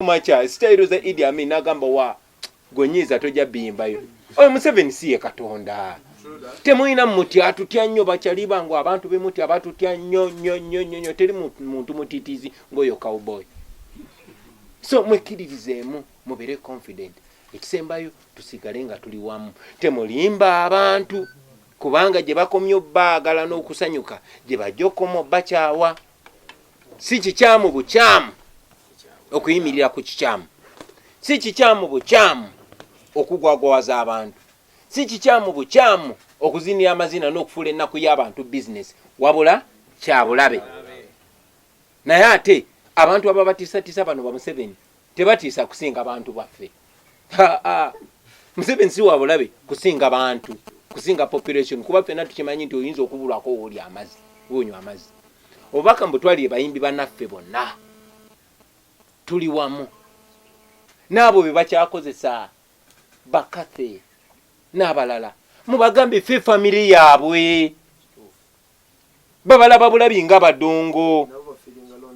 Makya sitayiro za Idi Amin n'agamba, "Wa gwenyiiza, tojja biyimbayo." Oyo Museveni si ye Katonda. Temulina mutya, atutya nnyo. Bakyali bangu, abantu bemutya batutya nnyo nnyo nnyo nnyo nnyo. Teri muntu mutiitiizi ng'oyo cowboy. So mwekkiririzeemu, mubeere confident. Ekisembayo, tusigale nga tuli wamu. Temulimba abantu, kubanga gye bakomye obbaagala n'okusanyuka, gye bajja okukoma obbakyawa. Si kikyamu bukyamu okuyimirira ku kikyamu, si kikyamu bukyamu okugwagwawaza abantu, si kikyamu bukyamu okuzinira amazina n'okufuula ennaku y'abantu bizinesi, wabula kyabulabe. Naye ate abantu ababatiisatiisa bano ba Museveni tebatiisa kusinga bantu baffe. Museveni si wabulabe kusinga bantu, kusinga population, kuba ffenna tukimanyi nti oyinza okubulwako wooli amazzi, wonywa amazzi. Obubaka mbutwalire bayimbi bannaffe bonna, tuli wamu n'abo be bakyakozesa, bakathe n'abalala. Mubagambe ffe famire yaabwe, babalaba bulabi nga badongo.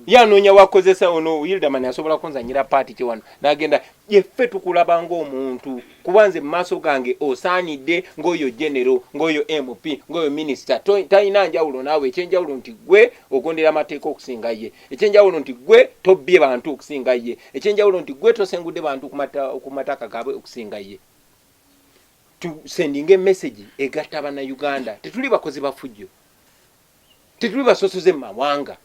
Yanoonya wakozesa ono Hilderman, asobola kunzanyira part ki wano nagenda yeffe. Tukulaba ng'omuntu, kuba nze mu maaso gange osaanidde ng'oyo general, ng'oyo MP, ng'oyo minisita. Talina njawulo naawe. Ekyenjawulo nti gwe ogondera amateeka okusinga ye. Ekyenjawulo nti gwe tobbye bantu okusinga ye. Ekyenjawulo nti gwe tosengudde bantu ku mataka gaabwe okusinga ye. Tusendinga emessage egatta Bannayuganda. Tetuli bakozi bafujjo, tetuli basosoze mu mawanga,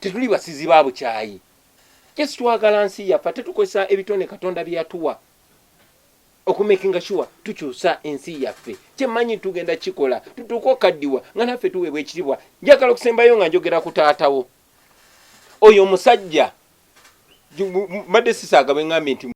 tetuli basizi ba bukyayi. Just twagala nsi yaffe, ate tukozesa ebitone Katonda bye yatuwa okumakinga sure tukyusa ensi yaffe. Kyemmanyi, tugenda kikola, tutuuke okaddiwa nga naffe tuweebwa ekitiibwa. Njagala okusembayo nga njogera ku taatawo oyo omusajja. Mbadde sisaaga bwe ŋŋambye nti